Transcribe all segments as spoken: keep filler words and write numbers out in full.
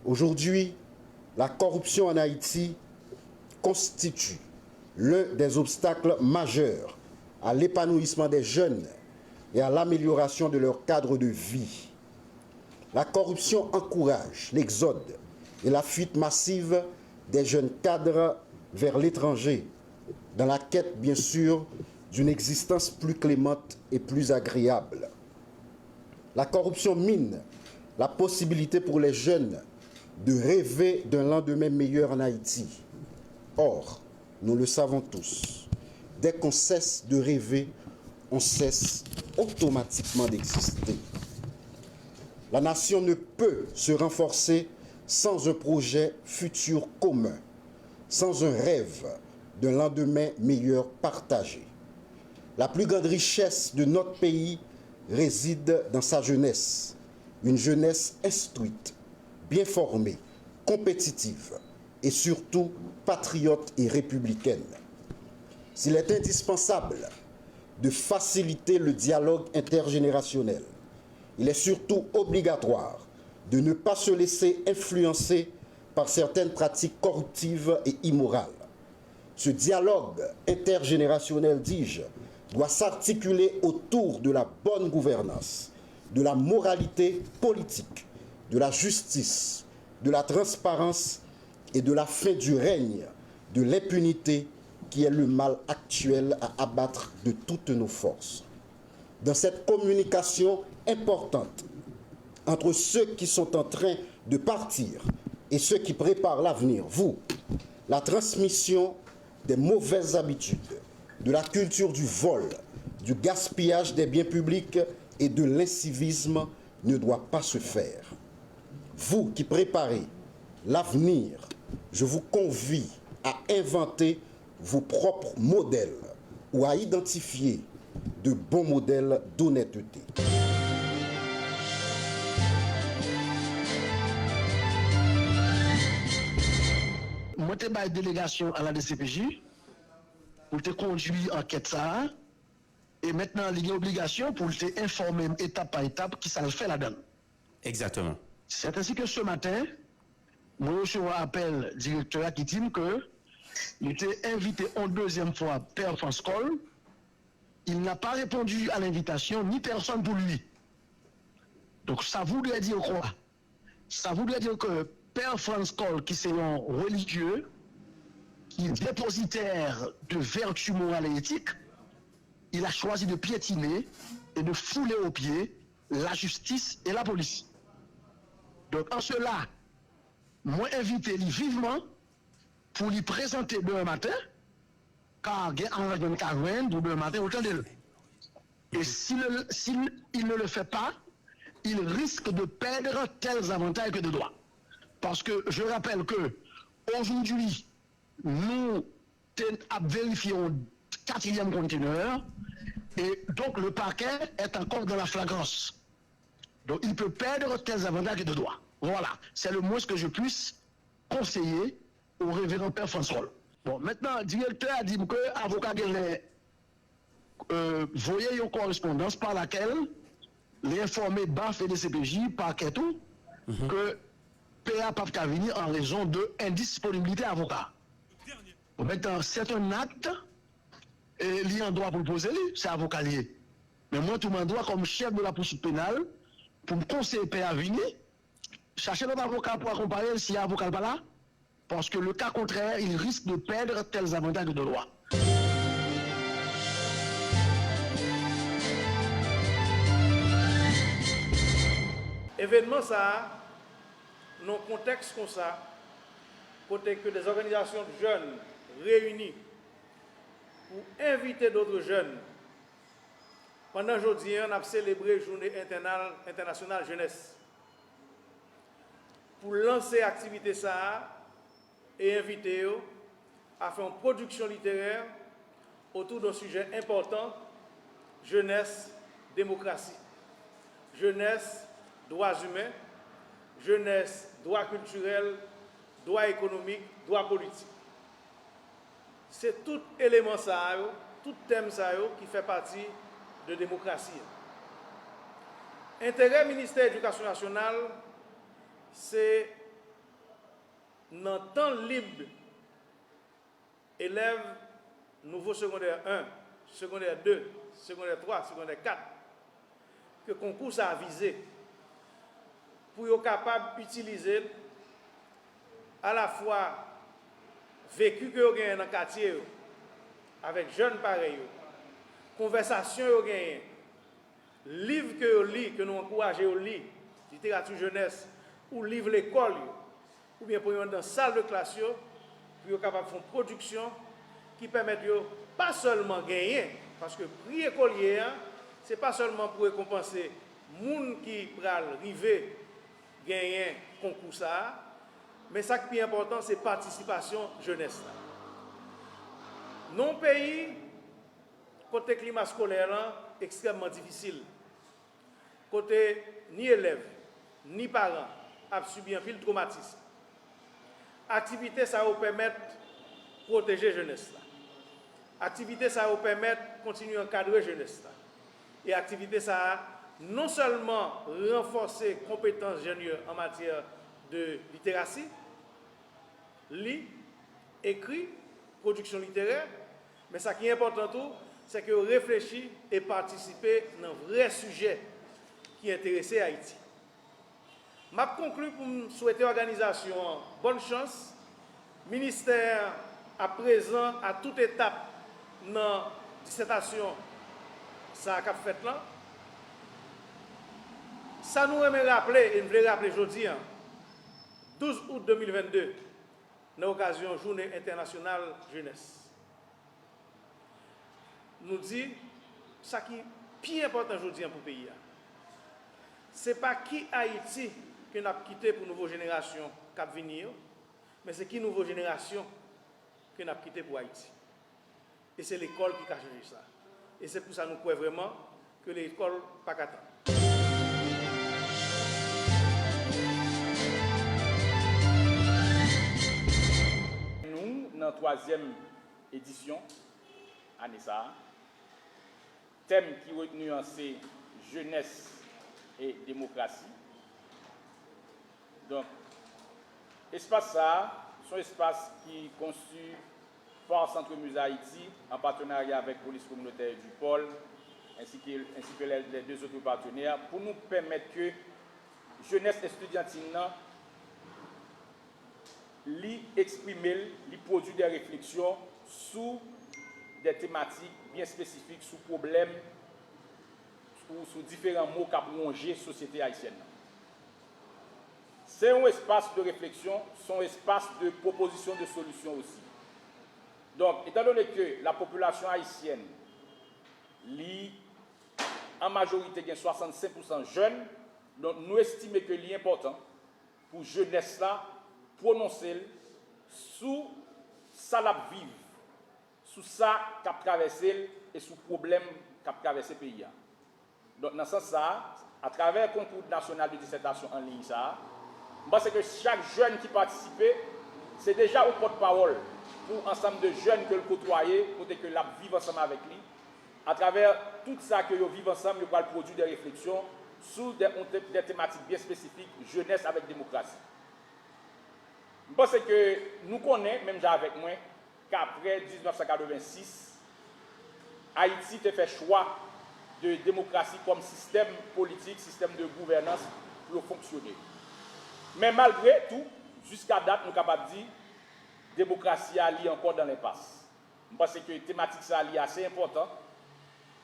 Aujourd'hui, la corruption en Haïti constitue l'un des obstacles majeurs à l'épanouissement des jeunes et à l'amélioration de leur cadre de vie. La corruption encourage l'exode et la fuite massive des jeunes cadres vers l'étranger, dans la quête, bien sûr, d'une existence plus clémente et plus agréable. La corruption mine la possibilité pour les jeunes de rêver d'un lendemain meilleur en Haïti. Or, nous le savons tous, dès qu'on cesse de rêver, on cesse automatiquement d'exister. La nation ne peut se renforcer sans un projet futur commun, sans un rêve d'un lendemain meilleur partagé. La plus grande richesse de notre pays réside dans sa jeunesse, une jeunesse instruite, bien formée, compétitive et surtout patriote et républicaine. S'il est indispensable de faciliter le dialogue intergénérationnel, il est surtout obligatoire de ne pas se laisser influencer par certaines pratiques corruptives et immorales. Ce dialogue intergénérationnel, dis-je, doit s'articuler autour de la bonne gouvernance, de la moralité politique, de la justice, de la transparence et de la fin du règne de l'impunité qui est le mal actuel à abattre de toutes nos forces. Dans cette communication importante entre ceux qui sont en train de partir et ceux qui préparent l'avenir, vous, la transmission des mauvaises habitudes, de la culture du vol, du gaspillage des biens publics et de l'incivisme ne doit pas se faire. Vous qui préparez l'avenir, je vous convie à inventer vos propres modèles ou à identifier de bons modèles d'honnêteté. Mwen te bay delegasyon a la D C P J pou l te kondui ankèt sa a, e mentnan li gen obligasyon pou l te enfòme m etap pa etap kisa l fè ladan l. Exactement. C'est ainsi que ce matin, mwen resevwa apèl direktè a ki di m ke li te envite yon dezyèm fwa Pè Frantz Cole. Il n'a pas répondu à l'invitation, ni personne pour lui. Donc ça voudrait dire quoi? Ça voudrait dire que Pè Frantz Cole, ki se yon relijye, ki depozitè de vertu morale et éthique, il a choisi de piétiner et de fouler aux pieds la justice et la police. Donc en cela, mwen envite li vivman pou li prezante demen maten, ka gen aranjman n ka jwenn pou demen maten ou tande l. Et s'il, s'il il ne le fait pas, il risque de perdre tels avantages que de droits. Parce que je rappelle que aujourd'hui, nous ap verifye yon katriyèm container et donc le parquet est encore dans la flagrance. Donc il peut perdre tels avantages que de droits. Voilà, c'est le moins que je puisse conseiller au révérend Père Frantz Cole. Bon, maintenant, direktè a di m ke avoka genlè euh, voye yon korespondans pa lakèl li enfòme baf e D C P J, pakè tou, ke pè a p ap ka vini an rezon de endisponibilite avoka. Bon, maintenant, c'est un acte, e li an dwa pou l poze li, se avoka l ye. Men mwen tou mwen an dwa kòm chèf de la poursuite pénale pou m konseye pè a vini, chache lòt avoka pou akonpaye l si avoka l pa la, parce que le cas contraire, il risque de perdre tels avantages de droit. Evènman sa a, nan yon kontèks konsa, kote ke des organisations de jeunes réunies pour inviter d'autres jeunes, pandan jodi a n ap selebre jounen entènal entènasyonal jenès. Pou lanse aktivite sa a e envite yo a fè yon pwodiksyon literè otou d'un sijè enpòtan, jenès, demokrasi, jenès, dwa imen, jenès, dwa kiltirèl, dwa ekonomik, dwa politik. Se tout eleman sa a yo, tout tèm sa yo ki fè pati de demokrasi an. Enterè Ministè Edikasyon Nasyonal se Nan tan lib elèv nouvo segondè en, segondè de, segondè twa, segondè kat, ke konkou sa a vize, pou yo kapab itilize l alafwa veki ke yo genyen nan katye yo, avèk jèn parèy yo, konvèsasyon yo genyen, liv ke yo li, ke nou ankouraje yo li, literati jenès, ou liv lekòl yo, oubyen pou yo anndan sal de klas yo, pou yo kapab fè yon pwodiksyon ki pèmèt yo pa sèlman genyen, paske pri Ekolye a, se pa sèlman pou rekonpanse moun ki pral rive genyen konkou sa a, men sa k pi enpòtan, se patisipasyon jenès la. Nan yon peyi kote klima eskolè lan ekstrèmman difisil, kote ni elèv, ni paran ap sibi anpil twomatis, aktivite sa yo pèmèt pwoteje jenès la. Aktivite sa yo pèmèt kontinye ankadre jenès la. E aktivite sa a non sèlman ranfòse konpetans jèn yo an matyè de literasi, li, ekri, pwodiksyon literè, men sa ki enpòtan tou, se ke yo reflechi e patisipe nan vrè sijè ki enterese Ayiti. M ap konkli pou m swete òganizasyon an bòn chans. Ministè a prezan a tout etap nan disètasyon sa a k ap fèt lan. Sa nou renmen raple, e n vle raple jodi a, douz out de mil vennde, nan okazyon Jounen Entènasyonal Jenès. Nou di, sa ki pi enpòtan jodi a pou peyi a, se pa ki Ayiti ke n ap kite pou nouvo jenerasyon k ap vini yo, men se ki nouvo jenerasyon ke n ap kite pou Ayiti. E se lekòl ki ka chanje sa. E se pou sa nou kwè vrèman ke lekòl pa ka tann. Nou nan twazyèm edisyon ane sa a. Tèm ki retni an se jenès e demokrasi. Donk, espas sa a, se yon espas ki konstwi pa Centre Muse Haïti, an patenarya avèk Polis Kominotè Edupol, ensi ke, ensi ke les, les deux autres partenaires, pou nou pèmèt ke jenès estidyantin nan, li eksprime l, li pwodui de refleksyon sou de tematik byen espesifik, sou pwoblèm, sou, sou diferan mo k ap wonje sosyete ayisyèn nan. Se yon espas de refleksyon, se yon espas de pwopozisyon de solisyon osi. Donk, etandone ke la popilasyon ayisyèn, li, an majorite, gen swasannsenk pousan jèn, donk, nou estime ke li enpòtan pou jenès la pwononse l sou sa l ap viv, sou sa k ap travèse l e sou pwoblèm k ap travèse peyi a. Donk, nan sans sa a, atravè konkou nasyonal de disètasyon an liy sa a, m panse ke chak jèn ki patisipe, se deja yon pòtpawòl pou ansanm de jèn ke l kotwaye, kote ke l ap viv ansanm avèk li. Atravè tout sa ke yo viv ansanm, yo pral pwodui de refleksyon sou de, de tematik byen espesifik, jenès avèk demokrasi. M panse ke nou konnen, menm jan avèk mwen, k apre diznèf san katrevensis, Ayiti te fè chwa de demokrasi kòm sistèm politik, sistèm de gouvènans pou yo fonksyone. Men malgre tou, jiska dat, nou kapab di, demokrasi a, li ankò dan lenpas. M panse ke tematik sa a, li ase enpòtan.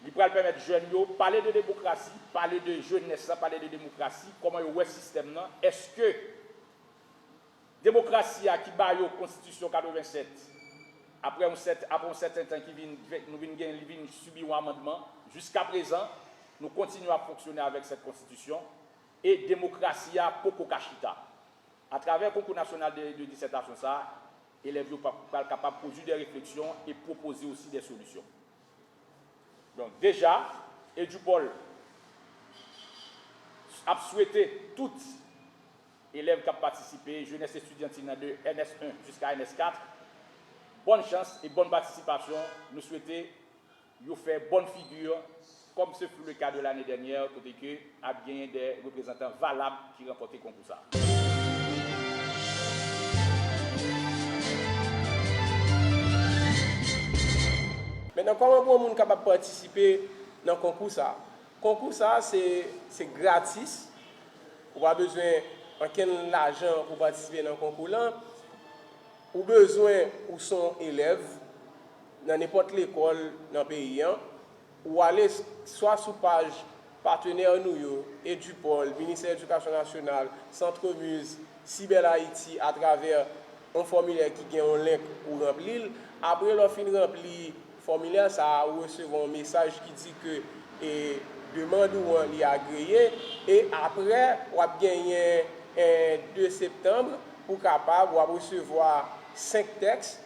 Li pral pèmèt jèn yo pale de demokrasi, pale de jenès la, pale de demokrasi, kòman yo wè sistèm nan. Èske demokrasi a ki ba yo konstitisyon katrevennsèt, apre yon sèt-, apre yon sèten tan ki vin, nou vin gen, li vin sibi yon amandman, jiska prezan, nou kontinye ap fonksyone avèk sèt konstitisyon, e demokrasi a poko ka chita. Atravè konkou nasyonal de, de disètasyon sa a, elèv yo pa, pral kapab pwodui de refleksyon e pwopoze osi de solisyon. Donk, deja, Edupol ap swete tout elèv k ap patisipe, jenès estidyantin nan de N S en jiska N S kat, bòn chans e bòn patisipasyon. Nou swete yo fè bòn figi, comme ce fut le cas de l'année dernière, kote ke ap genyen de reprezantan valab ki ranpòte konkou sa a. Nan kòman pou yon moun kapab patisipe nan konkou sa a? Konkou sa a se, se gratis. Ou pa bezwen ankenn lajan pou patisipe nan konkou lan. Ou bezwen ou se yon elèv nan nenpòt lekòl nan peyi an. Ou ale swa sou paj patenè nou yo, Edupol, Ministè Edikasyon Nasyonal, Centre Muse, Cybelle Haïti, atravè yon fòmilè ki gen yon link ou ranpli l. Apre lè w fin ranpli fòmilè sa a, ou resevwa yon mesaj ki di ke e, demann ou an li agreye. E apre, w ap genyen en, de septanm pou kapab, w ap resevwa senk tèks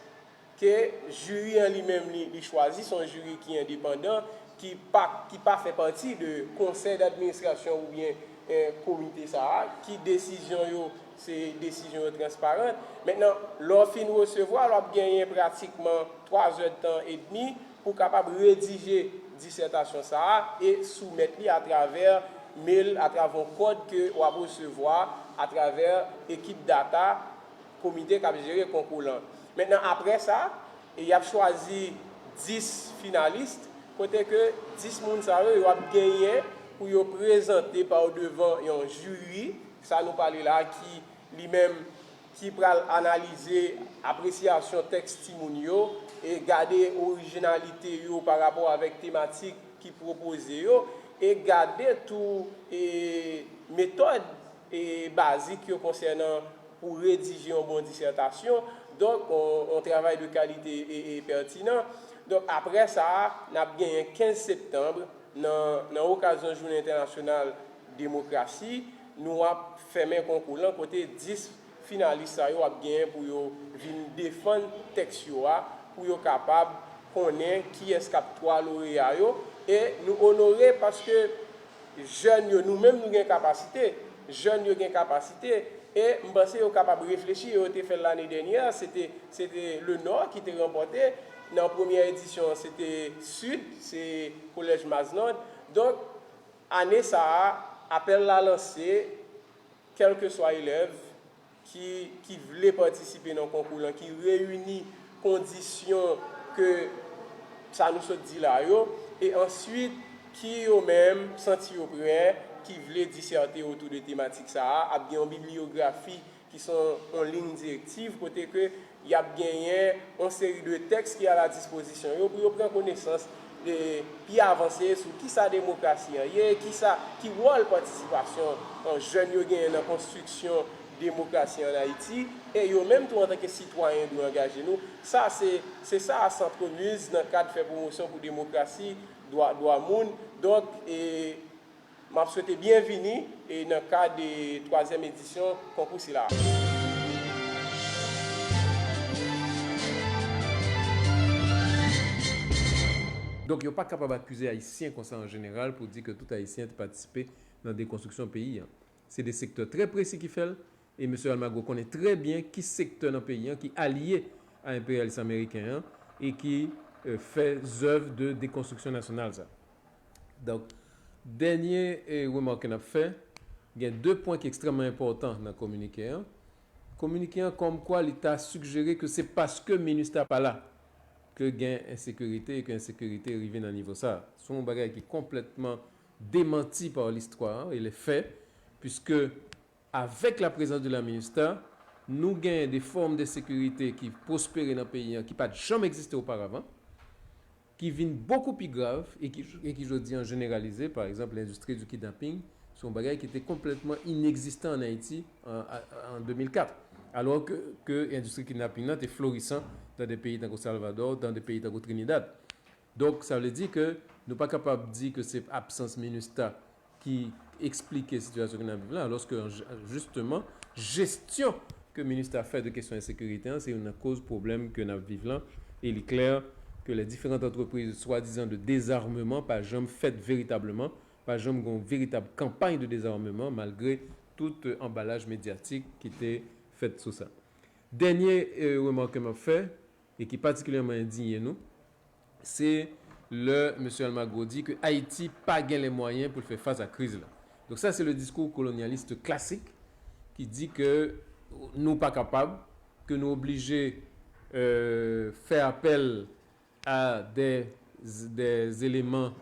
ke jiri an li menm li, li chwazi, se yon jiri ki endepandan, ki pa, ki pa fè pati de konsèy dadministrasyon oubyen eh, komite sa a, ki desizyon yo, se desizyon yo transparan. Mentnan, lè w fin resevwa l, w ap genyen pratikman twa zè tan edmi pou kapab redije disètasyon sa a e soumèt li atravè mail, atravè yon kòd ke w ap resevwa atravè ekip data komite k ap jere konkou lan. Mentnan, apre sa, e y ap chwazi dis finalis, kote ke dis moun sa yo, yo ap genyen pou yo prezante pa w devan yon jiri, sa nou pale la, ki li menm ki pral analize apresyasyon tèks timoun yo e gade orijinalite yo pa rapò avèk tematik ki pwopoze yo e gade tou e metòd e bazik yo konsènan pou redije yon bon disètasyon. Donk, yon, yon travay de kalite e, e pètinan. Donk, apre sa a, n ap genyen kenz septanm, nan, nan okazyon Jounen Entènasyonal Demokrasi, nou ap fèmen konkou lan kote dis finalis sa yo ap genyen pou yo vin defann tèks yo a, pou yo kapab konnen kiyès k ap twa loreya yo. E nou onore paske jèn yo, nou menm nou gen kapasite, jèn yo gen kapasite, e m panse yo kapab reflechi, e yo te fè l lane dènyè, se te, se te Lenò ki te ranpòte, nan premyè edisyon an, se te Sid, se Kolèj Mazenod. Donk, ane sa a, apèl la lanse, kèlkeswa elèv ki, ki vle patisipe nan konkou lan, ki reyini kondisyon ke sa nou sot di la yo, e answit ki yo menm santi yo prè, ki vle disète otou de tematik sa a, ap gen yon bibliyografi ki se yon, yon liy direktiv kote ke y ap genyen yon seri de tèks ki a la dispozisyon yo pou yo pran konesans de pi avanse sou kisa demokrasi an ye, kisa, ki wòl patisipasyon, an, jèn yo genyen nan konstriksyon demokrasi ann Ayiti, e yo menm tou antanke sitwayen dwe angaje nou. Sa se, se sa Centre Muse nan kad fè pwomosyon pou demokrasi, dwa, dwa moun. Donk, e, m ap swete byenvini e nan kad de twazyèm edisyon konkou sila a. Donk, yo pa kapab akize Ayisyen konsa an jeneral pou di ke tout Ayisyen te patisipe nan dekonstriksyon peyi an. Se de sektè trè presi ki fè l, e mesye Almagro konnen trè byen ki sektè nan peyi an ki alye a enperyalis ameriken an e ki, eh, fè zèv de dekonstriksyon nasyonal sa. Donk, dènye, eh, remake n ap fè, gen de pwen ki ekstrèmman enpòtan nan kominike an. Kominike an kòmkwa li ta sijere ke se paske Minustah pa la ke gen ensekirite e ke ensekirite rive nan nivo sa. Se yon bagay ki konplètman demanti pa listwa e le fè, puiske avèk la prezans de la Minustah, nou genyen de fòm de sekirite ki pwospere nan peyi an ki pa t janm egziste oparavan, ki vin bokou pi grav e ki, e ki jodi an jeneralize, pa egzanp, lendistri di kidnaping, se yon bagay ki te konplètman inegzistan ann Ayiti an, an, an de mil kat. Alò ke, ke endistri kidnaping nan te florisan dan de peyi tankou Salvador, dan de peyi tankou Trinidad. Donk, sa vle di ke nou pa kapab di ke se absans Minustah ki eksplike sitiyasyon ke n ap viv la, alòske, jisteman, jesyon ke Minustah fè de kesyon ensekirite an, se youn nan koz pwoblèm ke n ap viv lan, e li klè ke les différentes entreprises swadizan de dezarmeman pa janm fèt veritableman, pa janm gen yon veritab kanpay de dezarmeman, malgre tout, euh, anbalaj medyatik ki te fèt sou sa. Dènye, euh, remak ke m ap fè, e ki patikilyèman endiye nou, se lè mesye Almagro di ke Ayiti pa gen les moyens pou l fè fas a kriz la. Donk sa se le diskou kolonyalis klasik ki di ke nou pa kapab, ke nou oblije, euh, fè apèl a de z- des éléments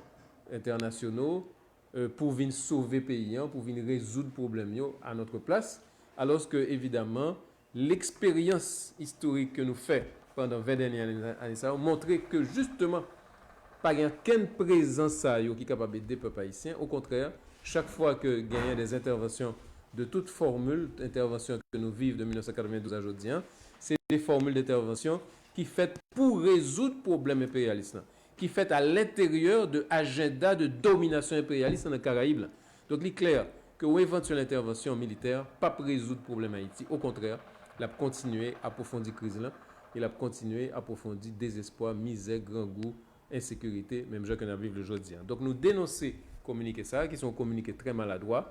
internationaux, euh, pou vin sove peyi an, pou vin rezoud pwoblèm yo à notre place, alòske evidaman, leksperyans istorik ke nou fè pandan ven dènye ane, ane sa yo montre ke jisteman pa gen okenn prezans sa yo ki kapab ede pèp ayisyen. Okontrè, chak fwa ke genyen des interventions de toute formule, entèvansyon ke nou viv de mil nèf san katrevendouz a jodi a, se de fòmil d'entèvansyon ki fèt pou rezoud pwoblèm enperyalis lan, ki fèt à l'intérieur de ajanda de dominasyon enperyalis lan nan Karayib lan. Donk, li klè ke yon evantyèl entèvansyon militè p ap rezoud pwoblèm Ayiti. Okontrè, l ap kontinye apwofondi kriz lan e l ap kontinye apwofondi dezespwa, mizè, grangou, ensekirite, menm jan ke n ap viv l jodi a. Donk, nou denonse kominike sa a, ki se yon kominike trè maladwa,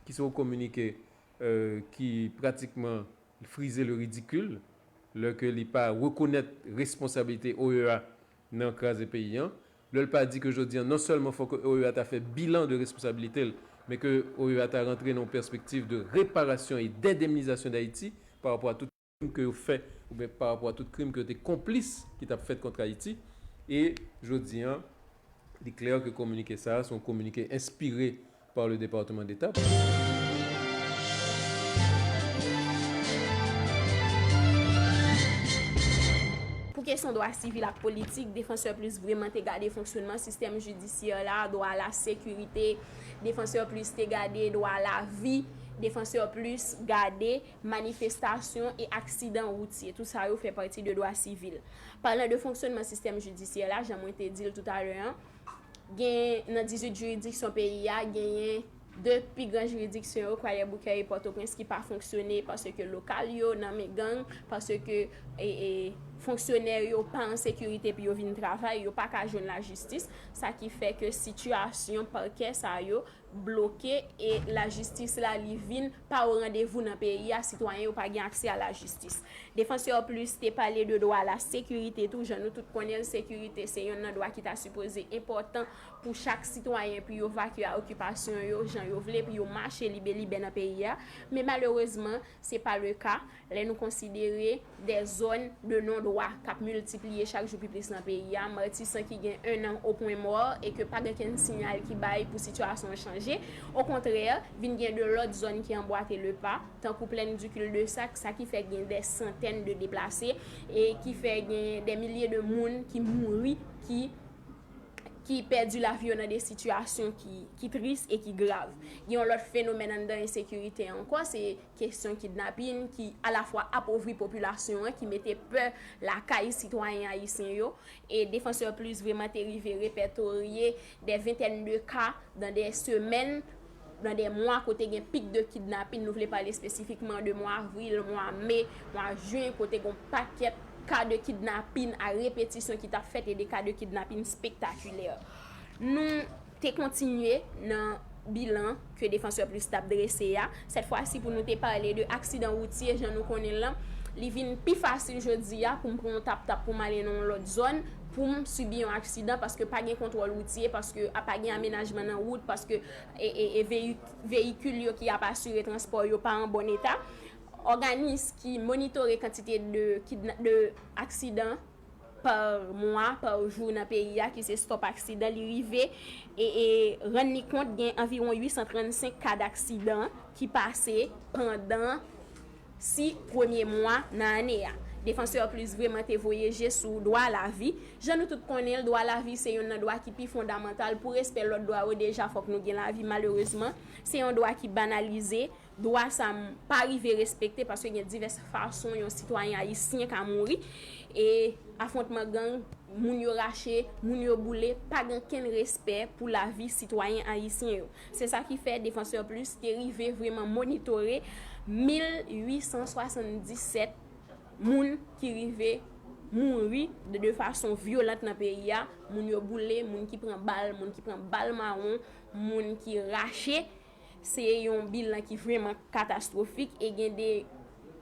ki se yon kominike, euh, ki pratikman frize le ridikil, lè ke li pa rekonèt responsablite O E A nan kraze peyi an, lè l pa di ke jodi a, non sèlman fò ke O E A ta fè bilan de responsabilite l, men ke O E A ta rantre nan yon pèspektiv de reparasyon e d'endemnizasyon Dayiti pa rapò a tout krim ke yo fè, oubyen pa rapò a tout krim ke yo te konplis ki t ap fèt kont Ayiti. E jodi a, li klè ke kominike sa a, se yon kominike enspire par le Département d'État. Pou kesyon dwa sivil ak politik, Défenseurs Plus vreman te gade fonksyonman sistèm jidisyè la, dwa a la sekirite, Défenseurs Plus te gade dwa a lavi, Défenseurs Plus gade manifestasyon e aksidan woutye. Tout sa yo fè pati de dwa sivil. Palan de fonksyonman sistèm jidisyè la, jan mwen te di l toutalè an, gen nan dizuit jiridiksyon peyi a, genyen de pi gran jiridiksyon yo, Kwayè Boukè e Pòtoprens, ki pa fonksyone paske lokal yo nan men gang, paske e, e, fonksyonè yo pa an sekirite pou yo vin travay, yo pa ka jwenn lajistis, sa ki fè ke sitiyasyon pakè sa yo bloke e lajistis la li vin pa o randevou nan peyi a, sitwayen yo pa gen aksè a lajistis. Défenseurs Plus te pale de dwa a la sekirite tou, jan nou tout konnen l, sekirite se yonn nan dwa ki ta sipoze enpòtan pou chak sitwayen pou yo vakye a okipasyon yo jan yo vle, pou yo mache libe libè nan peyi a. Men malerezman, se pa le ka lè nou konsidere de zòn de non dwa k ap miltipliye chak jou pi plis nan peyi a. Matisan ki gen en an o pwen mò e ke pa gen kenn siyal ki bay pou sitiyasyon an chanje. Okontrè, vin gen de lòt zòn ki anbwate le pa, tankou Plaine du Cul-de-Sac, sa ki fè gen de santèn de deplase e ki fè gen de milye de moun ki mouri, ki ki pèdi lavi yo nan de sitiyasyon ki, ki tris e ki grav. Gen yon lòt fenomèn anndan ensekirite ankò, se kesyon kidnapin ki alafwa apovri popilasyon an, ki mete pè lakay sitwayen ayisyen yo. E Défenseurs Plus vreman te rive repètorye de ventèn de ka dan de semèn, nan de mwa kote gen pik de kidnapin, nou vle pale espesifikman de mwa avril, mwa me, mwa jen, kote gen yon pakèt ka de kidnapin a repetisyon ki t ap fèt e de ka de kidnapin spektakilè. Nou te kontinye nan bilan ke Défenseurs Plus t ap drese a. Sèt fwa si pou nou te pale de aksidan woutye, jan nou konnen l lan, li vin pi fasil jodi a pou m pran yon tap-tap pou m ale nan yon lòt zòn, pou m sibi yon aksidan, paske pa gen kontwòl woutye, paske a pa gen amenajman nan wout, paske e, e, e veyi- veyikil yo ki ap asire transpò yo pa an bòn eta. Òganis ki monitore kantite de kidna- de aksidan pa mwa, pa jou nan peyi a, ki se Stop Accident, li rive e, e rann li kont gen anviwon uit san trannsenk ka daksidan ki pase pandan sis premye mwa nan ane a. Défenseurs Plus vreman te voye je sou dwa a lavi. Jan nou tout konnen l, dwa a lavi se yonn nan dwa ki pi fondamantal. Pou respè lòt dwa yo, deja fòk nou gen lavi. Malerezman, se yon dwa ki banalize. Dwa sa m pa rive respekte paske gen divès fason yon sitwayen ayisyen ka mouri. E afwontman gang, moun yo rache, moun yo boule, pa gen kenn respè pou lavi sitwayen ayisyen yo. Se sa ki fè Défenseurs Plus te rive vreman monitore mil uit san swasanndisèt moun ki rive mouri de, de fason vyolant nan peyi a. Moun yo boule, moun ki pran bal, moun ki pran bal mawon, moun ki rache. Se yon bilan ki vreman katastwofik e gen de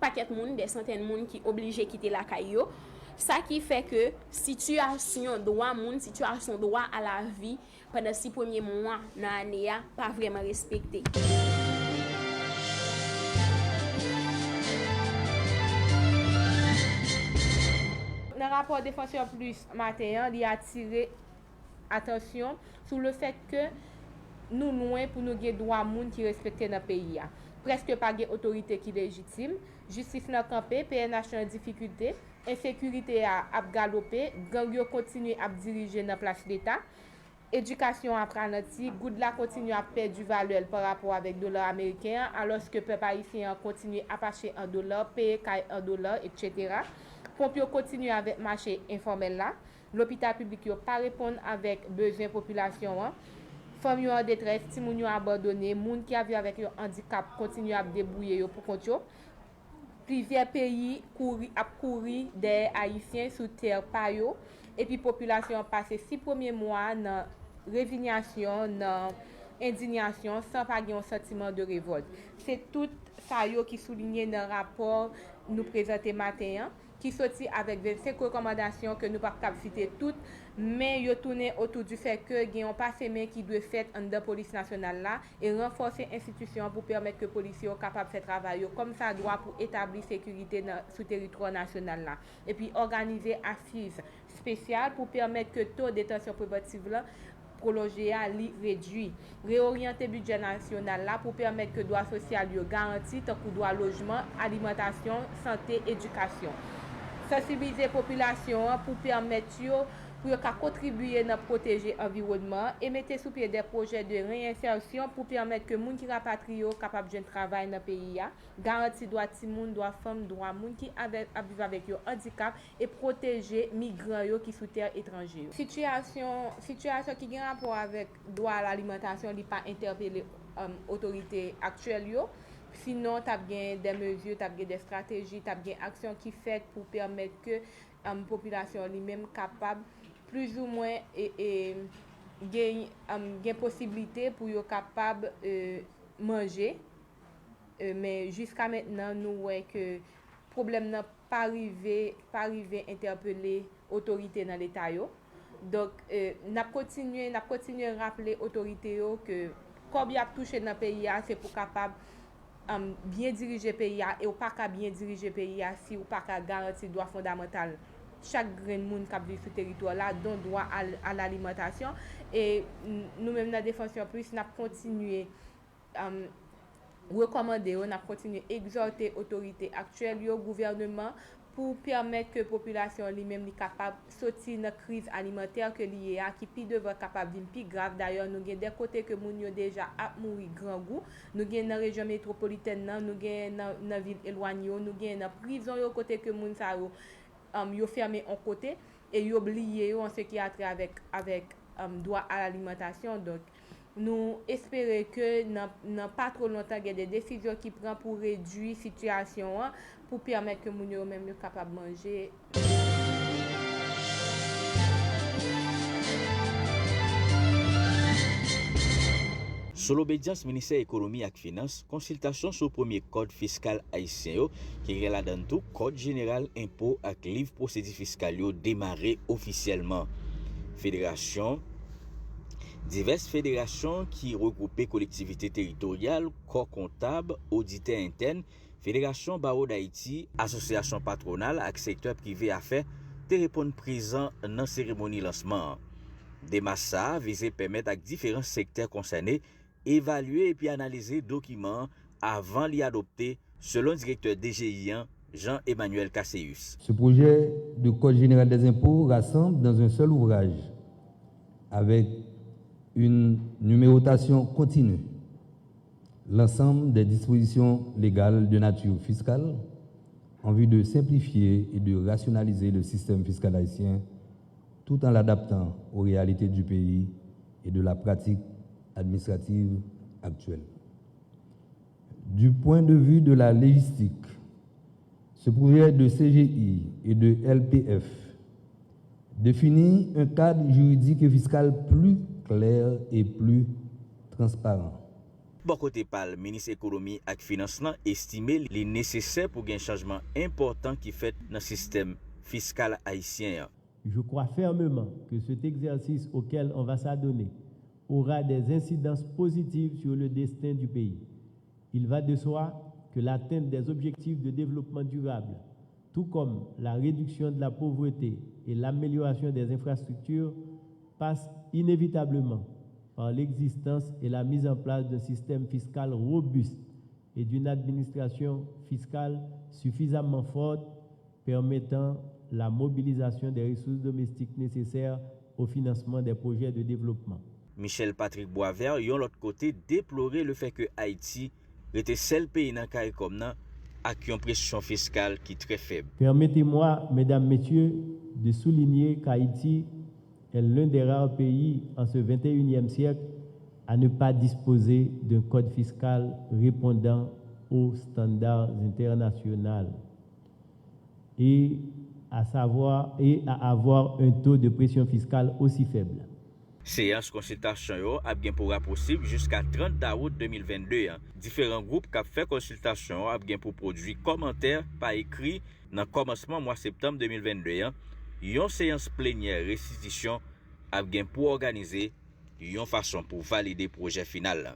pakèt moun, de santèn moun ki oblije kite lakay yo. Sa ki fè ke sitiyasyon dwa moun, sitiyasyon dwa a lavi pandan sis premye mwa nan ane a pa vrèman respekte. Nan rapò Défenseurs Plus maten an, li atire atansyon sou lefètke nou lwen pou nou gen dwa moun ki respekte nan peyi a. Prèske pa gen otorite ki lejitim, jistis lan kanpe, P N H lan an difikilte, ensekirite a ap galope, gang yo kontinye ap dirije nan plas Leta, edikasyon an ap ralanti, goud la kontinye ap pèdi valè l parapò avèk dola ameriken an, alòske pèp ayisyen an kontinye ap achte an dola, peye kay an dola, etsetera. Ponp yo kontinye avèk mache enfòmèl la. Lopital piblik yo pa reponn avèk bezwen popilasyon an. Fanm yo an detrès, timoun yo abandone, moun ki ap viv avèk yon andikap kontinye ap debouye yo pou kont yo. Plizyè peyi kouri, ap kouri dèyè Ayisyen sou tè pa yo, epi popilasyon an pase sis premye mwa nan rezinyasyon, nan endiyasyon, san pa gen yon santiman de revòlt. Se tout sa yo ki souliye nan rapò nou prezante maten an, ki soti avèk vennsenk rekòmandasyon ke nou p ap kab site tout, men yo tounen otou di fèt ke gen yon pase men ki dwe fèt anndan polis nasyonal la e ranfòse enstitisyon an pou pèmèt ke polisye yo kapab fè travay yo kòmsadwa pou etabli sekirite nan, sou teritwa nasyonal la, epi òganize asiz espesyal pou pèmèt ke to detansyon prevantiv la pwolonje a li redui. Reoryante bidjè nasyonal la pou pèmèt ke dwa sosyal yo garanti, tankou dwa lojman, alimantasyon, sante, edikasyon. Sansibilize popilasyon an pou pèmèt yo, pou yo ka kontribiye nan pwoteje anviwònman an e mete sou pye de pwojè de reyensèsyon pou pèmèt ke moun ki rapatriye yo kapab jwenn travay nan peyi a, garanti dwa timoun, dwa fanm, dwa moun ki avè, ap viv avèk yon andikap e pwoteje migran yo ki sou tè etranje yo. Sitiyasyon, sitiyasyon ki gen rapò avèk dwa a lalimantasyon, li pa entèpele, um, otorite aktyèl yo. Sinon, t ap gen de mezi, t ap gen de estrateji, t ap gen aksyon ki fèt pou pèmèt ke, um, popilasyon li menm kapab plizoumwen e, e, gen, um, gen posiblite pou yo kapab, e, manje. E, men jiska mentnan, nou wè ke pwoblèm nan pa rive, pa rive entèpele otorite nan Leta yo. Donk, e, n ap kontinye, n ap kontinye raple otorite yo ke kòb y ap touche nan peyi a, se pou kapab, um, byen dirije peyi a, e w pa ka byen dirije peyi a si w pa ka garanti dwa fondamantal chak grenn moun k ap viv sou teritwa la, dont dwa a, a lalimantasyon. E n-, nou menm nan Defansyon Plis, n ap kontinye, um, rekòmande yo, n ap kontinye egzòte otorite aktyèl yo, gouvèneman, pou pèmèt ke popilasyon li menm li kapab soti nan kriz alimantè ke li ye a, ki pi devan kapab vin pi grav. Dayè, nou gen de kote ke moun yo deja ap mouri grangou. Nou gen nan rejyon metwopolitèn nan, nou gen nan, nan vil elwanye yo, nou gen nan prizon yo, kote ke moun sa yo, um, yo fèmen on kote e yo bliye yo an se ki a trè avèk, avèk, um, dwa a lalimantasyon. Donk, nou espere ke nan, nan pa two lontan, gen de desizyon ki pran pou redui sitiyasyon an, pou pèmèt ke moun yo menm yo kapab manje. Sou lobedyans Ministè Ekonomi ak Finans, konsiltasyon sou premye kòd fiskal ayisyen yo, ki gen ladan l tou kòd jeneral enpo ak liv pwosedi fiskal yo, demare ofisyèlman. Federasyon, divès federasyon ki regwoupe kolektivite teritoryal, kò kontab, oditè entèn, Federasyon Bawo Dayiti, asosyasyon patwonal ak sektè prive afè te reponn prezan nan seremoni lansman an. Demach sa a vize pèmèt ak diferan sektè konsène evalye epi analize dokiman an avan li adopte, selon direktè D G I an, Jean Emmanuel Casséus. Ce projet de Code général des impôts rassemble dans un seul ouvrage, avec une numérotation continue, l'ensemble des dispositions légales de nature fiscale en vue de simplifier et de rationaliser le système fiscal haïtien tout en l'adaptant aux réalités du pays et de la pratique administrative actuelle. Du point de vue de la légistique, ce projet de C G I et de L P F définit un cadre juridique et fiscal plus clair et plus transparent. Bò kote pa l, minis ekonomi ak finans lan estime li nesesè pou gen chanjman enpòtan ki fèt nan sistèm fiskal ayisyen an. Je crois fermement que cet exercice auquel on va s'adonner aura des incidences positives sur le destin du pays. Il va de soi que l'atteinte des objectifs de développement durable, tout comme la réduction de la pauvreté et l'amélioration des infrastructures, passe inévitablement par l'existence et la mise en place d'un système fiscal robuste et d'une administration fiscale suffisamment forte permettant la mobilisation des ressources domestiques nécessaires au financement des projets de développement. Michel Patrick Boisvert, yon lòt kote, deplore le fè ke Ayiti rete sèl peyi nan Caricom nan ak yon presyon fiskal ki trè fèb. Permettez-moi, mesdames, messieurs, de souligner qu'Haïti est l'un des rares pays en ce vingt et unième siècle à ne pas disposer d'un code fiscal répondant aux standards internationaux et à savoir et à avoir un taux de pression fiscale aussi faible. Seyans konsiltasyon yo ap gen pou rapousib jiska trant dawout de mil vennde an. Diferan gwoup k ap fè konsiltasyon yo ap gen pou pwodui kòmantè pa ekri nan kòmansman mwa septanm de mil vennde an. Yon seyans plenyè restitisyon ap gen pou òganize yon fason pou valide pwojè final la.